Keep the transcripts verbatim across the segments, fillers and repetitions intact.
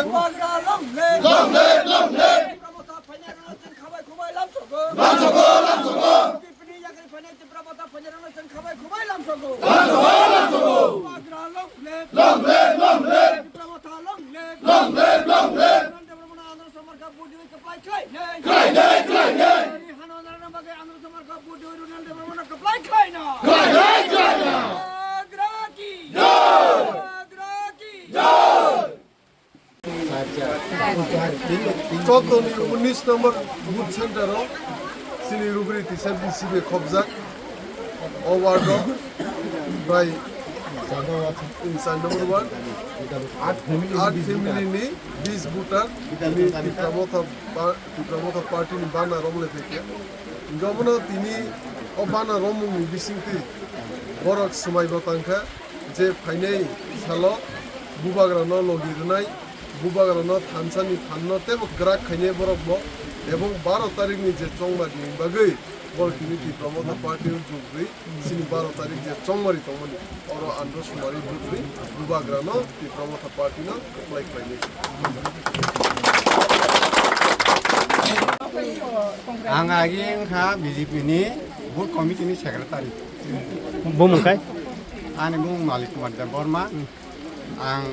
Bubagra long live! Long live! Long live! Tipra Motha phainai rwna chwng khabai khubai lamsogo. Lamsogo! Lamsogo! B J P ni yagri phainai Tipra Motha phainai rwna chwng khabai khubai lamsogo. Lamsogo! Lamsogo! Bubagra long live! Long live! Long live! Tipra Motha long live! Long live! Long live! Nanda Brahmana Andhra Somar ka budi Khlainai! Khlainai! Khlainai! Ani hano narwkna bagwi Andhra Somar ka budi Ronald Debbarmano khlai khlainai! Khlainai! Khlainai! Bubagra ki! Jai! Bubagra ki! Jai! Chotoni unis number booth center o chini rubri tisa B C B khobjak. O ward o bai in side number one, aat family ni bis voter, tini Tipra Motha ba-, Tipra Motha party ni bana romle phaikha. Hingke omono tini o bana romung ni bisingtwi borok swmai bo tangkha je phainai salo bubagra no logi rwnai, bubagra no thansa ni phan no tebo kwrak khainai borok bo, ebong baro tarik ni je chongma ni bagwi borok tini Tipra Motha party o jug rwi. Chini baro tarik je chongmari tongmani, oro andro sumari bwtwi bubagrano Tipra Motha party no apply khlainai. Ang agi wngkha B J P ni booth committee ni secretary. Bumung kai? Ani bumung Malik Kumar Debbarma. Ang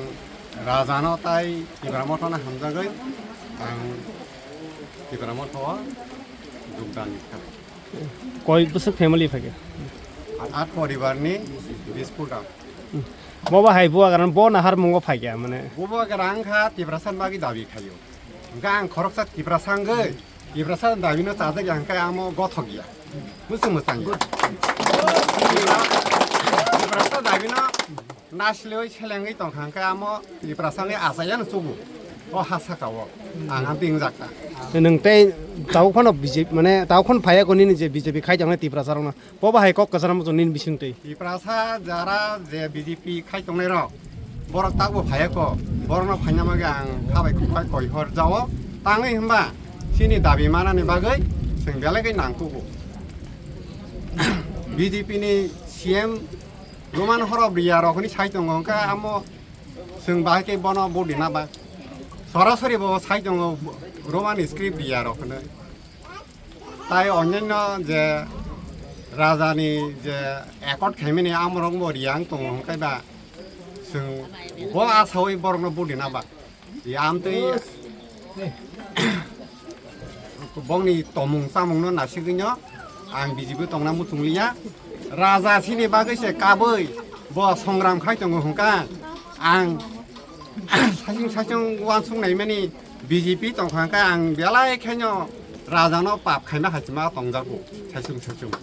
Rajano tai Tipra Motha no hamjagwi ang Tipra Motha o jogdan kha. Koi bwswk family phaikha? At poribar ni biscuit ang. Bo ba hai bubagra bo nahar mungo phaikha mane. Bubagra wngkha Tiprasa ni bagwi dabi khaio. Hingkhe ang khoroksa Tiprasa wngwi Tiprasa ni dabi no chajak ya hingkhe amo gothok ya. Bwswk mwchang ya. Tiprasa dabi no Nasiloi selengwi tongkha hwnkhe amo Tiprasani achaiya no chubu. O ha saka o ang ha bingjakha. Nwng tei tabuk phano B J P mane tabuk phano phaiya ko nini je B J P khai tongnai Tiprasa rokno. Bo bahai kok kwcharo muchung nini bisingtwi. Tiprasa jara je B J P khai tongnai rok borok tabuk phaiya ko. Borokno phaina bagwi ang khabai khukbai koi hor jao. Tangwi hwnba chini dabi manani bagwi chwng belai khe nangkugo. B J P ni C M Roman horop riya rok hwnwi sai tongo, hwnkhe amo chwng bahai khe bono vote rina ba. Sorasori bo sai tongo Roman script riya rok hwnwi. Tai onyanno je raja ni je accord khaimani amorok bo riya wng tongo, hwnkhe ba chwng bo asaui borokno vote rina ba. Yamtwi bongni tomung chamungno nasigwino ang B J P tongna muchungliya. Raja sini bagwi se kabui bo songram khai tongo hwnkha. Ang saichung saichung uansuk naimani B J P tongkha hwnkha ang belai khaino rajano pap khaima hachima tongjago saichung saichung.